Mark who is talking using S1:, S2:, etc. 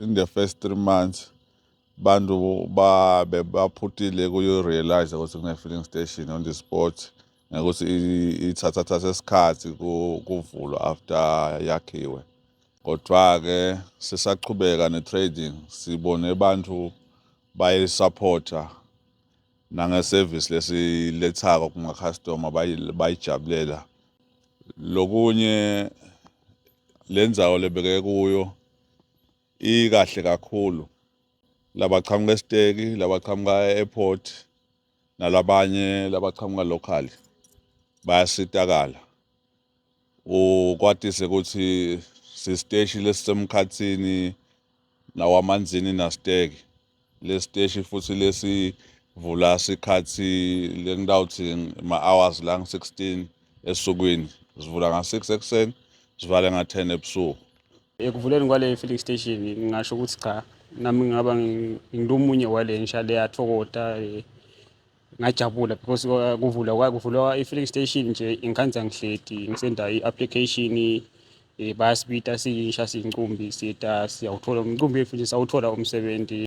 S1: In the first 3 months bantu babe baphutile kuyo-realize ukuthi kune-filling station on the spot, ngekuthi ithatha thatha isikhathi kuvulwa after yakhiwe. Kodwa-ke sisachubeka ne-trading, sibone bantfu bayisupporta nange-service lesilethako kuma-customer, bayijabulela. Lokunye, lendzawo lebeke kuyo ikahle kakhulu, labachamuka esiteki, labaqhamuka e-airport nalabanye labachamuka local bayasitakala. Ukwatise ukuthi sisiteshi lesisemkhatsini nawamanzini nasiteki lesiteshi, futhi lesivula sikhathi lengitawuthi ma-hours la ngu-16 esukwini. Sivula nga-6 ekuseni, sivale nga-10 ebusuku.
S2: Ekuvuleni kwale filling station, ngingasho ukuthi cha, nami ngingaba ngilomunye wale nsha leyathokoda, ngajabula because kuvulwa i-filling station nje, ingikhandza ngihleti ngisenda i-application, bayasibita siyisha siyincumbi, siyeta siyawuthola umcumbi futhi sawuthola umsebenzi.